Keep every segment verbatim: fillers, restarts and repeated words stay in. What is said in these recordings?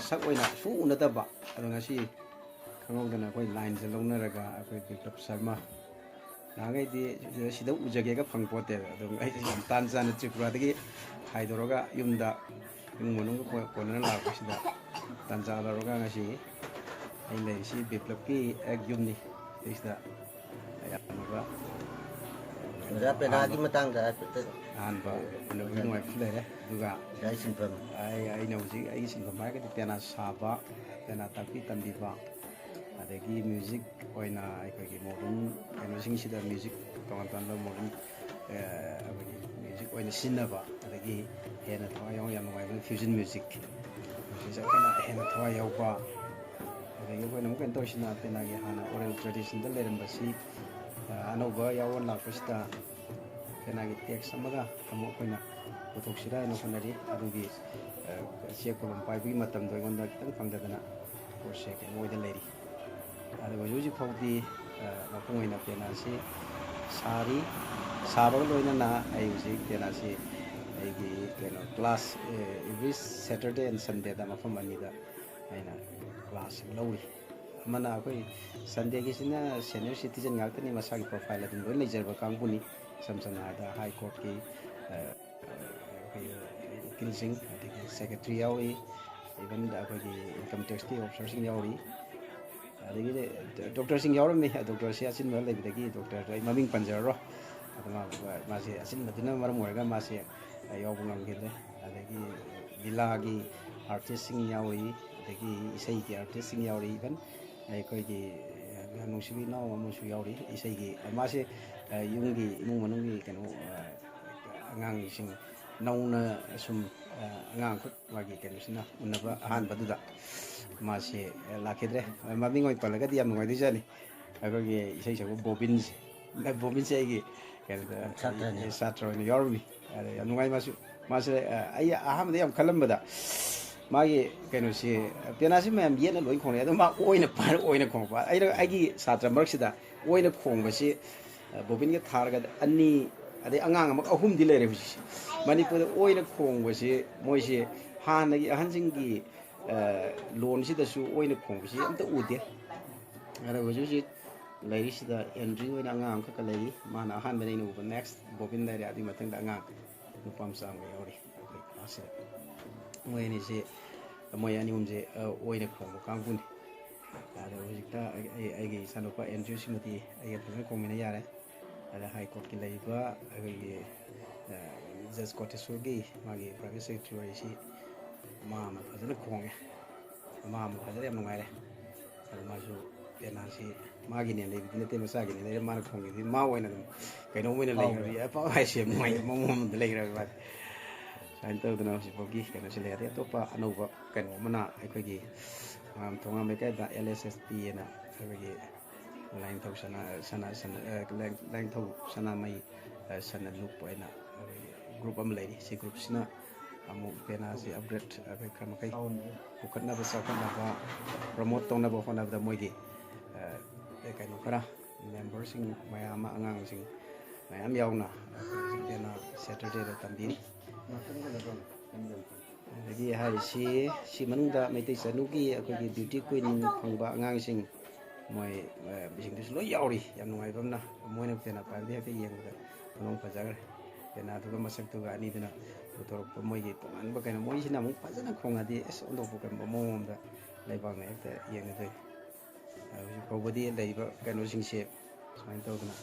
ꯁꯛ ꯑꯣꯏꯅ ꯁꯨꯡꯎ ꯎꯅꯗꯕ, ꯑꯗꯣ ꯉꯁꯤ ꯈꯪꯍꯧꯗꯅ ꯑꯩꯈꯣꯏ ꯂꯥꯏꯟꯁꯦ ꯂꯧꯅꯔꯒ ꯑꯩꯈꯣꯏ ꯕꯤꯄ꯭ꯂꯕ ꯁꯔꯃ, ꯅꯍꯥꯟꯈꯩꯗꯤ ꯁꯤꯗ ꯎꯖꯒꯦꯒ ꯐꯪ ꯄꯣꯠꯇꯦꯕ, ꯑꯗꯨꯝ ꯑꯩꯁꯦ ꯌꯥꯝ ꯇꯥꯟ ꯆꯥꯅ ꯇ꯭ꯔꯤꯄꯨꯔꯥꯗꯒꯤ ꯍꯥꯏꯗꯣꯔꯒ ꯌꯨꯝꯗ, ꯏꯃꯨꯡ ꯃꯅꯨꯡꯒ ꯀꯣ-, ꯀꯣꯟꯅꯅ ꯂꯥꯛꯄꯁꯤꯗ ꯇꯥꯟꯖꯥ ꯂꯧꯔꯒ ꯉꯁꯤ ꯑꯩ ꯂꯩꯔꯤꯁꯤ ꯕꯤꯄ꯭ꯂꯕꯀꯤ ꯍꯦꯛ ꯌꯨꯝꯅꯤ꯫ ꯁꯤꯗꯩꯁꯤꯗ ꯑꯌꯥꯝꯕ ꯑꯣꯖꯥ ꯄꯦꯅꯥꯒꯤ ꯑꯍꯥꯟꯕ ꯃꯇꯥꯡꯗ ꯍꯥꯏꯐꯦꯠꯇ ꯑꯍꯥꯟꯕ ꯎꯅꯕꯒꯤ ꯅꯨꯡꯉꯥꯏꯕꯁꯨ ꯂꯩꯔꯦ꯫ ꯑꯗꯨꯒ ꯑꯣꯖꯥꯒꯤ ꯁꯤꯟꯐꯝ꯫ ꯑꯩ, ꯑꯩꯅ ꯍꯧꯖꯤꯛ ꯑꯩꯒꯤ ꯁꯤꯟꯐꯝ ꯍꯥꯏꯔꯒꯗꯤ ꯄꯦꯅꯥ ꯁꯥꯕ, ꯄꯦꯅꯥ ꯇꯥꯛꯄꯤ ꯇꯝꯕꯤꯕ, ꯑꯗꯒꯤ ꯃ꯭ꯌꯨꯖꯤꯛ ꯑꯣꯏꯅ ꯑꯩꯈꯣꯏꯒꯤ ꯃꯣꯗꯔꯟ ꯀꯩꯅꯣꯁꯤꯡꯁꯤꯗ ꯃ꯭ꯌꯨꯖꯤꯛ ꯇꯣꯉꯥꯟ ꯇꯣꯉꯥꯟꯕ ꯃꯣꯗꯔꯟ, ꯑ, ꯑꯩꯈꯣꯏꯒꯤ ꯃ꯭ꯌꯨꯖꯤꯛ ꯑꯣꯏꯅ ꯁꯤꯖꯤꯟꯅꯕ, ꯑꯗꯒꯤ ꯍꯦꯟꯅ ꯊꯋꯥꯏ ꯌꯥꯎ-, ꯌꯥꯝ ꯅꯨꯡꯉꯥꯏꯕ ꯐ꯭ꯌꯨꯖꯟ ꯃ꯭ꯌꯨꯖꯤꯛ, ꯃꯁꯤꯁꯦ ꯑꯩꯈꯣꯏꯅ ꯍꯦꯟꯅ ꯊꯋꯥꯏ ꯌꯥꯎꯕ꯫ ꯑꯗꯒꯤ ꯑꯩꯈꯣꯏꯅ ꯑꯃꯨꯛ ꯀꯩꯅꯣ ꯇꯧꯔꯤꯁꯤꯅ ꯄꯦꯅꯥꯒꯤ ꯍꯥꯟꯅ ꯑꯣꯔꯦꯜ ꯇ꯭ꯔꯦꯗꯤꯁꯟꯗ ꯂꯩꯔꯝꯕꯁꯤ, ꯑ, ꯑꯅꯧꯕ ꯌꯥꯎꯔ ꯂꯥꯛꯄꯁꯤꯗ ꯄꯦꯅꯥꯒꯤ ꯇꯦꯛꯁ ꯑꯃꯒ ꯑꯃꯨꯛ ꯑꯩꯈꯣꯏꯅ ꯄꯨꯊꯣꯛꯁꯤꯔꯥ ꯍꯥꯏꯅ ꯍꯣꯠꯅꯔꯤ꯫ ꯑꯗꯨꯒꯤ, ꯑ, ꯆꯦ ꯀꯣꯂꯣꯝ ꯄꯥꯏꯕꯒꯤ ꯃꯇꯝꯗꯣ ꯑꯩꯉꯣꯟꯗ ꯈꯤꯇꯪ ꯐꯪꯗꯗꯅ ꯄꯣꯠꯁꯦ ꯀꯩꯅꯣ ꯑꯣꯏꯗ ꯂꯩꯔꯤ꯫ ꯑꯗꯨꯒ ꯍꯧꯖꯤꯛ ꯍꯧꯖꯤꯛ ꯐꯥꯎꯗꯤ, ꯑ, ꯃꯄꯨꯡ ꯑꯣꯏꯅ ꯄꯦꯅꯥꯁꯤ ꯁꯥꯔꯤ꯫ ꯁꯥꯕꯒ ꯂꯣꯏꯅꯅ ꯑꯩ ꯍꯧꯖꯤꯛ ꯄꯦꯅꯥꯁꯤ ꯑꯩꯒꯤ ꯀꯩꯅꯣ class, A, every Saturday and Sundayꯗ ꯃꯐꯝ ꯑꯅꯤꯗ ꯑꯩꯅ ꯀ꯭ꯂꯥꯁ ꯂꯧꯔꯤ꯫ ꯑꯃꯅ ꯑꯩꯈꯣꯏ ꯁꯟꯗꯦꯒꯤꯁꯤꯅ ꯁꯦꯅꯤꯌꯔ ꯁꯤꯇꯤꯖꯟ ꯉꯥꯛꯇꯅꯤ, ꯃꯁꯥꯒꯤ ꯄ꯭ꯔꯣꯐꯥꯏꯜ ꯑꯗꯨꯝ ꯂꯣꯏ ꯂꯩꯖꯔꯕ ꯀꯥꯡꯕꯨꯅꯤ꯫ ꯏꯁꯝ ꯁꯝꯅ ꯍꯥꯏꯔꯕꯗ ꯍꯥꯏ ꯀꯣꯔꯠꯀꯤ, ꯑ, ꯑꯩꯈꯣꯏꯒꯤ ꯎꯀꯤꯜꯁꯤꯡ, ꯑꯗꯒꯤ ꯁꯦꯀ꯭ꯔꯦꯇꯔꯤ ꯌꯥꯎꯔꯤ, ꯏꯚꯟ ꯑꯩꯈꯣꯏꯒꯤ ꯏꯟꯀꯝ ꯇꯦꯛꯁꯀꯤ ꯑꯣꯐꯤꯁꯥꯔꯁꯤꯡ ꯌꯥꯎꯔꯤ, ꯑꯗꯒꯤꯗꯤ ꯗꯣꯛꯇꯔꯁꯤꯡ ꯌꯥꯎꯔꯝꯃꯤ꯫ ꯗꯣꯛꯇꯔꯁꯤ ꯑꯆꯤꯟꯕ ꯂꯩꯕꯗꯒꯤ ꯗꯣꯛꯇꯔꯗ ꯑꯩ ꯃꯃꯤꯡ ꯄꯟꯖꯔꯔꯣꯏ꯫ ꯑꯗꯣ ꯃꯥ, ꯃꯥꯁꯦ ꯑꯆꯤꯟꯕꯗꯨꯅ ꯃꯔꯝ ꯑꯣꯏꯔꯒ ꯃꯥꯁꯦ ꯌꯥꯎꯕ ꯉꯝꯈꯤꯗ꯭ꯔꯦ꯫ ꯑꯗꯒꯤ ꯂꯤꯂꯥꯒꯤ ꯑꯥꯔꯇꯤꯁꯁꯤꯡ ꯌꯥꯎꯔꯤ, ꯑꯗꯒꯤ ꯏꯁꯩꯒꯤ ꯑꯥꯔꯇꯤꯁꯁꯤꯡ ꯌꯥꯎꯔꯤ, ꯏꯚꯟ ꯑꯩꯈꯣꯏꯒꯤ ꯌꯥꯝ ꯅꯨꯡꯁꯤꯕ ꯏꯅꯥꯎ ꯑꯃꯁꯨ ꯌꯥꯎꯔꯤ ꯏꯁꯩꯒꯤ꯫ ꯃꯥꯁꯦ, ꯑ, ꯌꯨꯝꯒꯤ ꯏꯃꯨꯡ ꯃꯅꯨꯡꯒꯤ ꯀꯩꯅꯣ, ꯑ, ꯑꯉꯥꯡꯁꯤꯡ ꯅꯧꯅ ꯁꯨꯝ, ꯑ, ꯑꯉꯥꯡꯈꯛ ꯃꯥꯒꯤ ꯀꯩꯅꯣꯁꯤꯅ ꯎꯅꯕ ꯑꯍꯥꯟꯕꯗꯨꯗ ꯃꯥꯁꯦ, ꯑ, ꯂꯥꯛꯈꯤꯗ꯭ꯔꯦ꯫ ꯃꯃꯤꯡ ꯑꯣꯏꯅ ꯄꯜꯂꯒꯗꯤ ꯌꯥꯝ ꯅꯨꯡꯉꯥꯏꯗꯣꯏꯖꯥꯠꯅꯤ꯫ ꯑꯩꯈꯣꯏꯒꯤ ꯏꯁꯩ ꯁꯛꯄ ꯕꯣꯕꯤꯟꯁꯦ, ꯕꯣꯕꯤꯟꯁꯦ ꯑꯩꯒꯤ ꯀꯩꯅꯣꯗ, ꯁꯥꯇ꯭ꯔꯅꯤ꯫ ꯑꯩ ꯁꯥꯇ꯭ꯔ ꯑꯣꯏꯅ ꯌꯥꯎꯔꯝꯃꯤ꯫ ꯑꯗ ꯌꯥꯝ ꯅꯨꯡꯉꯥꯏ ꯃꯥꯁꯨ꯫ ꯃꯥꯁꯦ, ꯑ, ꯑꯩ ꯑꯍꯥꯟꯕꯗ ꯌꯥꯝ ꯈꯜꯂꯝꯕꯗ ꯃꯥꯒꯤ ꯀꯩꯅꯣꯁꯤ, ꯄꯦꯅꯥꯁꯤ ꯃꯌꯥꯝ ꯌꯦꯠꯅ ꯂꯣꯏ ꯈꯣꯡꯅꯩ, ꯑꯗꯣ ꯃꯥ ꯑꯣꯏꯅ ꯄꯥꯏꯔ ꯑꯣꯏꯅ ꯈꯣꯡꯉꯛꯄ꯫ ꯑꯩꯅ ꯑꯩꯒꯤ ꯁꯥꯇ꯭ꯔ ꯃꯔꯛꯁꯤꯗ ꯑꯣꯏꯅ ꯈꯣꯡꯕꯁꯤ, ꯑ, ꯕꯣꯕꯤꯟꯒ ꯊꯥꯔꯒ ꯑꯅꯤ, ꯑꯗꯩ ꯑꯉꯥꯡ ꯑꯃꯒ ꯑꯍꯨꯝꯗꯤ ꯂꯩꯔꯦ ꯍꯧꯖꯤꯛꯁꯦ꯫ ꯃꯅꯤꯄꯨꯔꯗ ꯑꯣꯏꯅ ꯈꯣꯡꯕꯁꯤ ꯃꯣꯏꯁꯤ ꯍꯥꯟꯅꯒꯤ ꯑꯍꯟꯁꯤꯡꯒꯤ ꯂꯣꯟꯁꯤꯗꯁꯨ ꯑꯣꯏꯅ ꯈꯣꯡꯕꯁꯤ ꯑꯝꯇ ꯎꯗꯦ꯫ ꯑꯗꯣ ꯍꯧꯖꯤꯛ ꯍꯧꯖꯤꯛ ꯂꯩꯔꯤꯁꯤꯗ ꯑꯦꯟꯗ꯭ꯔꯤ ꯑꯣꯏꯅ ꯑꯉꯥꯡ ꯑꯃꯈꯛꯀ ꯂꯩꯔꯤ꯫ ꯃꯥꯅ ꯑꯍꯥꯟꯕꯅꯤ ꯑꯩꯅ ꯎꯕ꯫ ꯅꯦꯛꯁ ꯕꯣꯕꯤꯟ ꯂꯩꯔꯦ, ꯑꯗꯨꯒꯤ ꯃꯊꯪꯗ ꯑꯉꯥꯡ ꯅꯨꯄꯥ ꯃꯆꯥ ꯑꯃꯒ ꯌꯥꯎꯔꯤ ꯑꯩꯈꯣꯏ ꯀ꯭ꯂꯥꯁꯁꯤꯗ꯫ ꯃꯣꯏ ꯑꯅꯤꯁꯤ, ꯃꯣꯏ ꯑꯅꯤ ꯑꯍꯨꯝꯁꯦ ꯑꯣꯏꯅ ꯈꯣꯡꯕ ꯀꯥꯡꯕꯨꯅꯤ꯫ ꯑꯗꯣ ꯍꯧꯖꯤꯛꯇ ꯑꯩ ꯑꯩꯒꯤ ꯏꯆꯥꯅꯨꯄꯥ ꯑꯦꯟꯗ꯭ꯔꯤꯌꯨꯁꯤꯃꯗꯤ ꯑꯩꯒ ꯐꯖꯅ ꯈꯣꯡꯃꯤꯟꯅ ꯌꯥꯔꯦ꯫ ꯑꯗ ꯍꯥꯏ ꯀꯣꯔꯠꯀꯤ ꯂꯩꯔꯤꯕ ꯑꯩꯈꯣꯏꯒꯤ ꯖꯁ ꯀꯣꯇꯦꯁꯣꯔꯒꯤ ꯃꯥꯒꯤ ꯄ꯭ꯔꯥꯏꯚꯦꯠ ꯁꯦꯀ꯭ꯔꯦꯇꯔꯤ ꯑꯣꯏꯔꯤꯁꯤ, ꯃꯥ ꯑꯃ ꯐꯖꯅ ꯈꯣꯡꯉꯦ꯫ ꯃꯥ ꯑꯃ ꯐꯖꯅ ꯌꯥꯝ ꯅꯨꯡꯉꯥꯏꯔꯦ꯫ ꯑꯗꯨ ꯃꯥꯁꯨ ꯄꯦꯅꯥꯁꯤ ꯃꯥꯒꯤꯅꯦ ꯂꯩꯕꯗꯤ ꯅꯠꯇꯦ, ꯃꯆꯥꯒꯤꯅꯦ ꯂꯩꯔꯦ꯫ ꯃꯥꯅ ꯈꯣꯡꯉꯤꯗꯤ ꯃꯥ ꯑꯣꯏꯅ ꯑꯗꯨꯝ ꯀꯩꯅꯣꯝ ꯑꯣꯏꯅ ꯂꯩꯈ꯭ꯔꯕ ꯌꯥꯏ꯫ ꯑꯐꯥꯎ ꯍꯥꯏꯁꯦ ꯌꯥꯝ ꯅꯨꯡꯉꯥꯏꯕ ꯃꯑꯣꯡ ꯑꯃꯗ ꯂꯩꯈ꯭ꯔꯕ ꯃꯥꯗꯤ꯫ ꯁꯨꯃꯥꯏꯅ ꯇꯧꯗꯅ ꯍꯧꯖꯤꯛꯐꯥꯎꯒꯤ ꯀꯩꯅꯣꯁꯤ ꯂꯩ꯫ ꯑꯗꯩ ꯑꯇꯣꯞꯄ ꯑꯅꯧꯕ ꯀꯩꯅꯣ ꯑꯃꯅ ꯑꯩꯈꯣꯏꯒꯤ ꯊꯣꯉꯥꯝ ꯂꯩꯀꯥꯏꯗ ꯑꯦꯜ ꯑꯦꯁ ꯑꯦꯁ ꯄꯤ ꯑꯅ ꯑꯩꯈꯣꯏꯒꯤ ꯂꯥꯏꯅꯤꯡꯊꯧ ꯁꯅꯥ ꯁꯅꯥ ꯁꯅꯥ ꯂꯥꯏꯅꯤꯡꯊꯧ ꯁꯅꯥꯃꯍꯤ ꯁꯅ ꯂꯨꯞ ꯑꯣꯏꯅ ꯑꯩꯈꯣꯏꯒꯤ ꯒ꯭ꯔꯨꯞ ꯑꯃ ꯂꯩꯔꯤ꯫ ꯁꯤ ꯒ꯭ꯔꯨꯞꯁꯤꯅ ꯑꯃꯨꯛ ꯄꯦꯅꯥꯁꯤ ꯑꯞꯒ꯭ꯔꯦꯗ ꯑꯩꯈꯣꯏ ꯈꯔ ꯃꯈꯩ ꯄꯨꯈꯠꯅꯕ ꯆꯥꯎꯈꯠꯅꯕ ꯄ꯭ꯔꯃꯣꯠ ꯇꯧꯅꯕ ꯍꯣꯠꯅꯕꯗ ꯃꯣꯏꯒꯤ ꯀꯩꯅꯣ ꯈꯔ ꯃꯦꯝꯕꯔꯁꯤꯡ ꯃꯌꯥꯝ ꯑꯃ, ꯑꯉꯥꯡꯁꯤꯡ ꯃꯌꯥꯝ ꯌꯥꯎꯅ ꯑꯩꯈꯣꯏ ꯄꯦꯅꯥ ꯁꯦꯇꯔꯗꯦꯗ ꯇꯝꯕꯤꯔꯤ꯫ ꯑꯗꯒꯤ ꯍꯥꯏꯔꯤꯁꯤ ꯁꯤ ꯃꯅꯨꯡꯗ ꯃꯩꯇꯩ ꯆꯅꯨꯒꯤ ꯑꯩꯈꯣꯏꯒꯤ ꯕ꯭ꯌꯨꯇꯤ ꯀ꯭ꯋꯤꯟ ꯐꯪꯕ ꯑꯉꯥꯡꯁꯤꯡ ꯃꯣꯏ ꯁꯤꯡꯗꯨꯁꯨ ꯂꯣꯏ ꯌꯥꯎꯔꯤ꯫ ꯌꯥꯝ ꯅꯨꯡꯉꯥꯏꯕ ꯑꯃꯅ ꯃꯣꯏꯅ ꯄꯦꯅꯥ ꯄꯥꯏꯕꯗꯤ ꯍꯦꯛꯇ ꯌꯦꯡꯕꯗ ꯃꯑꯣꯡ ꯐꯖꯈ꯭ꯔꯦ꯫ ꯄꯦꯅꯥꯗꯨꯒ ꯃꯁꯛꯇꯨꯒ ꯑꯅꯤꯗꯨꯅ ꯄꯨꯊꯣꯔꯛꯄ ꯃꯣꯏꯒꯤ ꯇꯣꯉꯥꯟꯕ ꯀꯩꯅꯣ꯫ ꯃꯣꯏꯁꯤꯅ ꯑꯃꯨꯛ ꯐꯖꯅ ꯈꯣꯡꯉꯗꯤ ꯑꯁ ꯑꯣꯟꯊꯣꯛꯄ ꯀꯩꯅꯣ ꯃꯑꯣꯡ ꯑꯃꯗ ꯂꯩꯕꯥꯛꯅ ꯍꯦꯛꯇ ꯌꯦꯡꯅꯗꯣꯏꯅꯤ꯫ ꯍꯧꯖꯤꯛ ꯐꯥꯎꯕꯗꯤ ꯂꯩꯔꯤꯕ ꯀꯩꯅꯣꯁꯤꯡꯁꯦ ꯁꯨꯃꯥꯏꯅ ꯇꯧꯗꯅ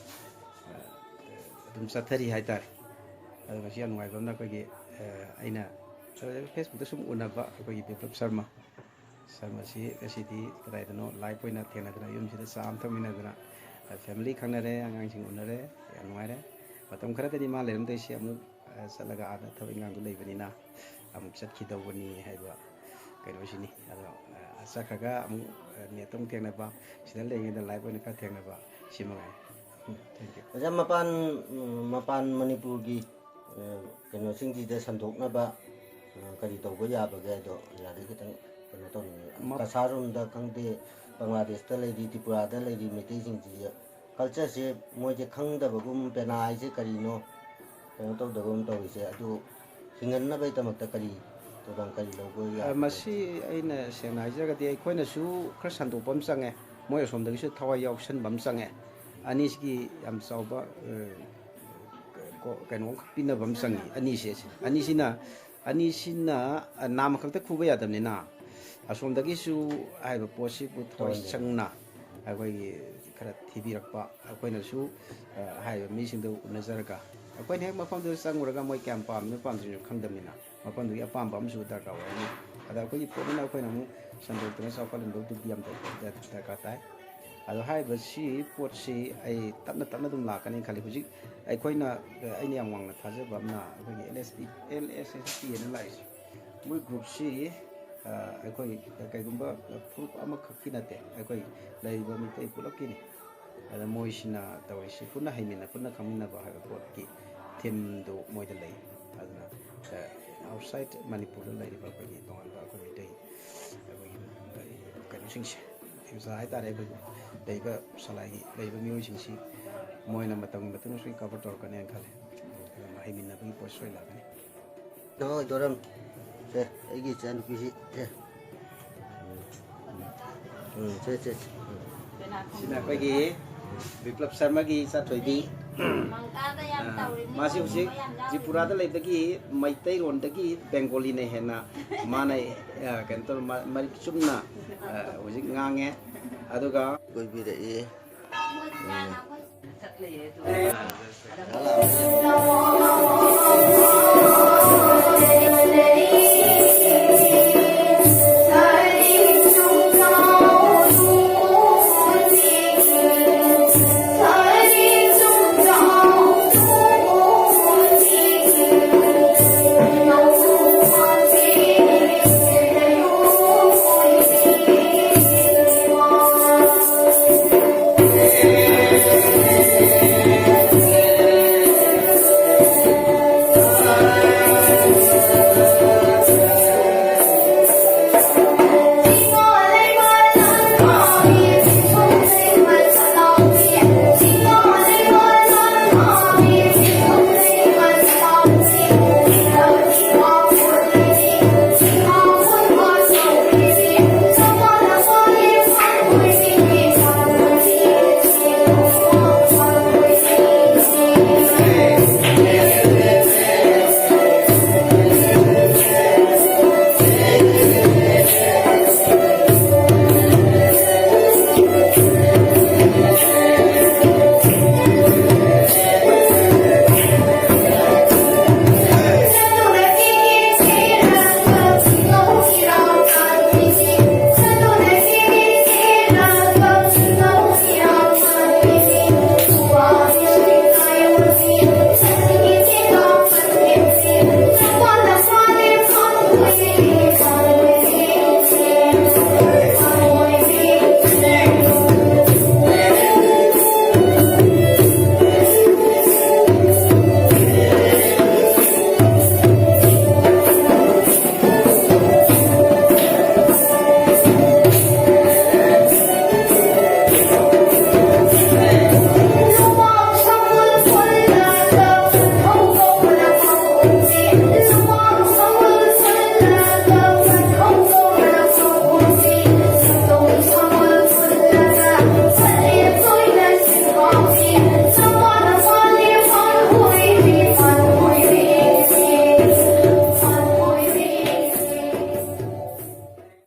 ꯑꯗꯨꯝ ꯆꯠꯊꯔꯤ ꯍꯥꯏꯇꯥꯔꯦ꯫ ꯑꯗꯣ ꯉꯁꯤ ꯌꯥꯝ ꯅꯨꯡꯉꯥꯏꯕ ꯑꯃꯅ ꯑꯩꯈꯣꯏꯒꯤ ꯑꯩꯅ ꯐꯦꯁꯕꯨꯛꯇ ꯁꯨꯝ ꯎꯅꯕ ꯑꯩꯈꯣꯏꯒꯤ ꯕꯤꯄ꯭ꯂꯕ ꯁꯔꯃ ꯁꯔꯃꯁꯤ ꯉꯁꯤꯗꯤ ꯀꯗꯥꯏꯗꯅꯣ ꯂꯥꯏꯚ ꯑꯣꯏꯅ ꯊꯦꯡꯅꯗꯅ ꯌꯨꯝꯁꯤꯗ ꯆꯥ ꯑꯃ ꯊꯛꯃꯤꯟꯅꯗꯅ ꯐꯦꯃꯤꯂꯤ ꯈꯪꯅꯔꯦ, ꯑꯉꯥꯡꯁꯤꯡ ꯎꯅꯔꯦ꯫ ꯌꯥꯝ ꯅꯨꯡꯉꯥꯏꯔꯦ꯫ ꯃꯇꯝ ꯈꯔꯗꯗꯤ ꯃꯥ ꯂꯩꯔꯝꯗꯣꯏꯁꯦ ꯑꯃꯨꯛ ꯆꯠꯂꯒ ꯑꯥꯗ ꯊꯕꯛ ꯏꯪꯈꯥꯡꯗꯨ ꯂꯩꯕꯅꯤꯅ ꯑꯃꯨꯛ ꯆꯠꯈꯤꯗꯧꯕꯅꯤ ꯍꯥꯏꯕ ꯀꯩꯅꯣꯁꯤꯅꯤ꯫ ꯑꯗꯣ ꯆꯠꯈ꯭ꯔꯒ ꯑꯃꯨꯛ ꯅꯦꯠꯇ ꯑꯃꯨꯛ ꯊꯦꯡꯅꯕ, ꯁꯤꯗ ꯂꯩꯔꯤꯉꯩꯗ ꯂꯥꯏꯚ ꯑꯣꯏꯅ ꯈꯔ ꯊꯦꯡꯅꯕ, ꯁꯤ ꯃꯉꯥꯏ꯫ ꯎꯝ, thank you꯫ ꯑꯣꯖꯥ, ꯃꯄꯥꯟ ꯃꯄꯥꯟ ꯃꯅꯤꯄꯨꯔꯒꯤ ꯀꯩꯅꯣꯁꯤꯡꯁꯤꯗ ꯁꯟꯗꯣꯛꯅꯕ ꯀꯔꯤ ꯇꯧꯕ ꯌꯥꯕꯒꯦ ꯍꯥꯏꯗꯣ ꯑꯣꯖꯥꯗꯒꯤ ꯈꯤꯇꯪ ꯀꯩꯅꯣ ꯇꯧꯅꯤꯡꯉꯤ꯫ ꯀꯁꯥꯔꯔꯣꯝꯗ ꯈꯪꯗꯦ, ꯕꯪꯒ꯭ꯂꯥꯗꯦꯁꯇ ꯂꯩꯔꯤ, ꯇ꯭ꯔꯤꯄꯨꯔꯥꯗ ꯂꯩꯔꯤ ꯃꯩꯇꯩꯁꯤꯡꯁꯤꯁꯨ ꯀꯜꯆꯔꯁꯦ ꯃꯣꯏꯁꯦ ꯈꯪꯗꯕꯒꯨꯝ, ꯄꯦꯅꯥ ꯍꯥꯏꯁꯦ ꯀꯔꯤꯅꯣ ꯀꯩꯅꯣ ꯇꯧꯗꯕꯒꯨꯝ ꯇꯧꯔꯤꯁꯦ, ꯑꯗꯨ ꯍꯤꯡꯍꯟꯅꯕꯒꯤꯗꯃꯛꯇ ꯀꯔꯤ ꯊꯧꯗꯥꯡ ꯀꯔꯤ ꯂꯧꯕ ꯑ, ꯃꯁꯤ ꯑꯩꯅ ꯁꯦꯡꯅ ꯍꯥꯏꯖꯔꯒꯗꯤ ꯑꯩꯈꯣꯏꯅꯁꯨ ꯈꯔ ꯁꯟꯗꯣꯛꯄ ꯑꯃ ꯆꯪꯉꯦ, ꯃꯣꯏ ꯑꯁꯣꯝꯗꯒꯤꯁꯨ ꯊꯋꯥꯏ ꯌꯥꯎꯁꯟꯕ ꯑꯃ ꯆꯪꯉꯦ꯫ ꯑꯅꯤꯁꯤꯒꯤ ꯌꯥꯝ ꯆꯥꯎꯕ ꯑ, ꯀꯣ- ꯀꯩꯅꯣ ꯑꯃꯈꯛ ꯄꯤꯅꯕ ꯑꯃ ꯆꯪꯉꯤ꯫ ꯑꯅꯤꯁꯦ ꯑꯅꯤꯁꯤꯅ ꯑꯅꯤꯁꯤꯅ ꯑ, ꯅꯥꯝꯃ ꯈꯛꯇ ꯈꯨꯕ ꯌꯥꯗꯕꯅꯤꯅ ꯑꯁꯣꯝꯗꯒꯤꯁꯨ ꯍꯥꯏꯕ ꯄꯣꯠꯁꯤꯕꯨ ꯊꯋꯥꯏ ꯆꯪꯅ ꯑꯩꯈꯣꯏꯒꯤ ꯈꯔ ꯊꯤꯕꯤꯔꯛꯄ, ꯑꯩꯈꯣꯏꯅꯁꯨ ꯑ, ꯍꯥꯏꯔꯤꯕ ꯃꯤꯁꯤꯡꯗꯨ ꯎꯅꯖꯔꯒ ꯑꯩꯈꯣꯏꯅ ꯍꯦꯛ ꯃꯐꯝꯗꯨꯗ ꯆꯪꯉꯨꯔꯒ ꯃꯣꯏ ꯀꯌꯥꯝ ꯄꯥꯝꯃꯤꯅꯣ ꯄꯥꯝꯗ꯭ꯔꯤꯅꯣ ꯈꯪꯗꯕꯅꯤꯅ ꯃꯐꯝꯗꯨꯒꯤ ꯑꯄꯥꯝꯕ ꯑꯃꯁꯨ ꯗꯔꯀꯥꯔ ꯑꯣꯏꯔꯅꯤ꯫ ꯑꯗ ꯑꯩꯈꯣꯏꯒꯤ ꯄꯣꯠꯅꯤꯅ ꯑꯩꯈꯣꯏꯅ ꯑꯃꯨꯛ ꯁꯟꯗꯣꯛꯇꯅ ꯆꯥꯎꯈꯠꯍꯟꯕꯗꯨꯗꯤ ꯌꯥꯝ ꯗꯔꯀꯥꯔ ꯇꯥꯏ꯫ ꯑꯗꯣ ꯍꯥꯏꯔꯤꯕꯁꯤ ꯄꯣꯠꯁꯤ ꯑꯩ ꯇꯞꯅ ꯇꯞꯅ ꯑꯗꯨꯝ ꯂꯥꯛꯀꯅꯤ ꯈꯜꯂꯤ꯫ ꯍꯧꯖꯤꯛ ꯑꯩꯈꯣꯏꯅ ꯑꯩꯅ ꯌꯥꯝ ꯋꯥꯡꯅ ꯊꯥꯖꯕ ꯑꯃꯅ ꯑꯩꯈꯣꯏꯒꯤ ꯑꯦꯜ ꯑꯦꯁ ꯄꯤ ꯑꯦꯜ ꯑꯦꯁ ꯑꯦꯁ ꯄꯤ ꯑꯅ ꯂꯥꯛꯏꯁꯦ, ꯃꯣꯏ ꯒ꯭ꯔꯨꯞꯁꯤ ꯑꯩꯈꯣꯏ ꯀꯩꯒꯨꯝꯕ ꯐꯨꯔꯨꯞ ꯑꯃꯈꯛꯀꯤ ꯅꯠꯇꯦ, ꯑꯩꯈꯣꯏ ꯂꯩꯔꯤꯕ ꯃꯤꯇꯩ ꯄꯨꯂꯞꯀꯤꯅꯤ꯫ ꯑꯗ ꯃꯣꯏꯁꯤꯅ ꯇꯧꯔꯤꯁꯤ ꯄꯨꯟꯅ ꯍꯩꯃꯤꯟꯅ ꯄꯨꯟꯅ ꯈꯪꯃꯤꯟꯅꯕ ꯍꯥꯏꯕ ꯄꯣꯠꯀꯤ ꯊꯤꯝꯗꯨ ꯃꯣꯏꯗ ꯂꯩ꯫ ꯑꯗꯨꯅ ꯑꯥꯎꯠꯁꯥꯏꯠ ꯃꯅꯤꯄꯨꯔꯗ ꯂꯩꯔꯤꯕ ꯑꯩꯈꯣꯏꯒꯤ ꯇꯣꯉꯥꯟꯕ ꯑꯩꯈꯣꯏ ꯃꯩꯇꯩ ꯑꯩꯈꯣꯏꯒꯤ ꯀꯩꯅꯣꯁꯤꯡꯁꯦ, ꯏꯝꯐꯥꯜ ꯍꯥꯏꯇꯥꯔꯦ, ꯑꯩꯈꯣꯏꯒꯤ ꯂꯩꯔꯤꯕ ꯁꯂꯥꯏꯒꯤ ꯂꯩꯔꯤꯕ ꯃꯤꯑꯣꯏꯁꯤꯡꯁꯤ ꯃꯣꯏꯅ ꯃꯇꯝꯒꯤ ꯃꯇꯨꯡ ꯏꯟꯅꯁꯨ ꯀꯚꯔ ꯇꯧꯔꯛꯀꯅꯦꯅ ꯈꯜꯂꯦ꯫ ꯑꯗꯨꯅ ꯍꯩꯃꯤꯟꯅꯕꯒꯤ ꯄꯣꯠ ꯁꯣꯏ ꯂꯥꯛꯀꯅꯤ꯫ ꯅꯍꯣꯏ ꯗꯣꯔꯝ꯫ ꯁꯦ, ꯑꯩꯒꯤ ꯏꯆꯥꯅꯨꯄꯤꯁꯤ꯫ ꯁꯦ꯫ ꯎꯝ, ꯁꯦ, ꯁꯦ, ꯁꯦ꯫ ꯎꯝ꯫ ꯁꯤꯅ ꯑꯩꯈꯣꯏꯒꯤ ꯕꯤꯄ꯭ꯂꯕ ꯁꯔꯃꯒꯤ ꯏꯆꯥꯊꯣꯏꯕꯤ꯫ ꯃꯥꯁꯤ ꯍꯧꯖꯤꯛ ꯇ꯭ꯔꯤꯄꯨꯔꯥꯗ ꯂꯩꯕꯒꯤ ꯃꯩꯇꯩꯔꯣꯟꯗꯒꯤ ꯕꯦꯡꯒꯣꯂꯤꯅ ꯍꯦꯟꯅ ꯃꯥꯅ ꯑ, ꯀꯩꯅꯣ ꯇꯧꯔ ꯃ- ꯃꯔꯤꯛ ꯆꯨꯝꯅ ꯑ, ꯍꯧꯖꯤꯛ ꯉꯥꯡꯉꯦ꯫ ꯑꯗꯨꯒ ꯀꯣꯏꯕꯤꯔꯛꯏ꯫